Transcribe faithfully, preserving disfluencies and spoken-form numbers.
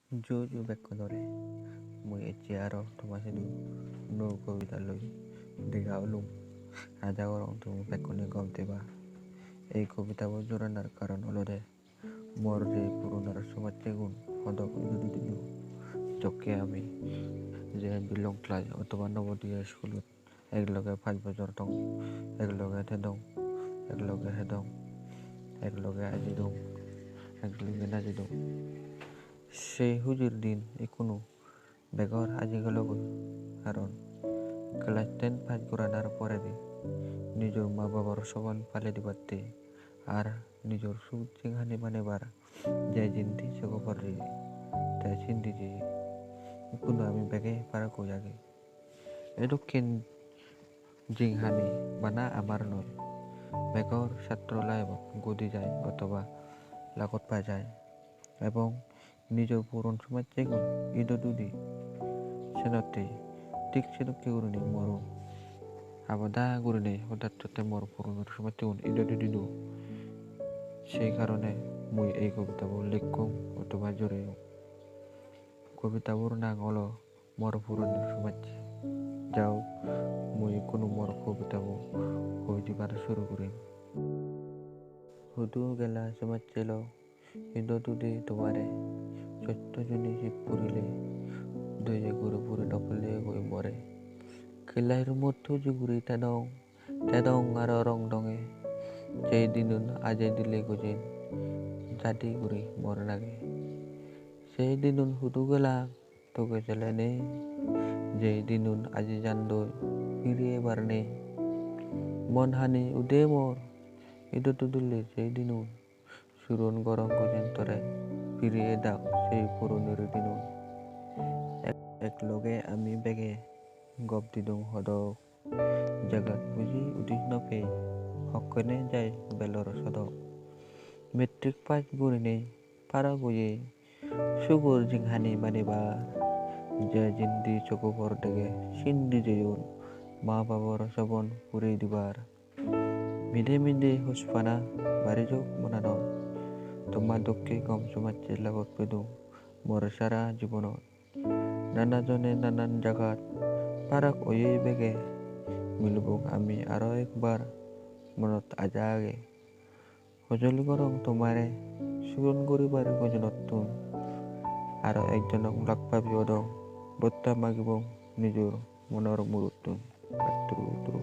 Ju ju bekkunore, mui ecche aro toma sidu nuo kobita loi dega olung. Aja gorong tumi bekkune gom theba. Ei kobitabo juranar karon olode mor je puronar somajjegun hodok idu idu idu. Jokke ami je belong class otoba nobodiya iskulot ek loge pach bojor tong, ek loge thedong, ek loge hedong, ek loge ajidong, ek loge najidong. Sei hujir din ikkunu begor aji gelogoi, karon class ten pass goranar poredi nijor ma babor sobon pale dibatte ar nijor suk jinghani banebar je jindi sogo porre te sindi je ikkunu ami bege paragoi agi. Edokken jinghani bana amar noi, begor satro life-ot godi jai otoba lagot pa jai, ebong nijor puron somajjegun ido dudi senotte thik sedokke gurinei moro. Abada gurinei hodat sotte mor puronor somajjegun ido dudi do. Sei karone mui ei kobitabo lekkong otoba joreyong. Kobitabor nang olo Mor Puronor Somajje. Jao, mui ikkunu mor kobitabo hoi dibar suru gurim. Hudu gela somajje lo, ido dudi tomare, sotto juni sip purile, doye guri puri nw pele goi more. Kelai rumot huju guri tedong, tedong aro rong donge. Jei dinun ajei dile gojen, jadi guri mor nage. Sei dinun hudu gela, toge sele nei, jei dinun aji jandoi, firi ebar nei. Mon hani ude mor, ido dudile sei dinun. Suron gorong gojen tore, firi edak sei puronor dinun. Ek, ek loge ami bege gop didung hodok. Jagat buji udis no pei, hokkene jai belor sodok. Matric pass gurinei parok oye, sugor jinghani banebar. Je jindi sogo por dege, sindi jeyon, ma babor sobon puri dibar. Mide mide hospana bari jok monanot, toma dokke gom somajje lagot pedung mor sara jibonot. Nana jone nanan jagat parok oye bege, milibong ami aro ekbar, monot aja age. Hojoli gorong tomare, suron guribar gojonottun. Aro ekjonok lak pabi odong, botta magibong nijor monor murottun. Patturu turu.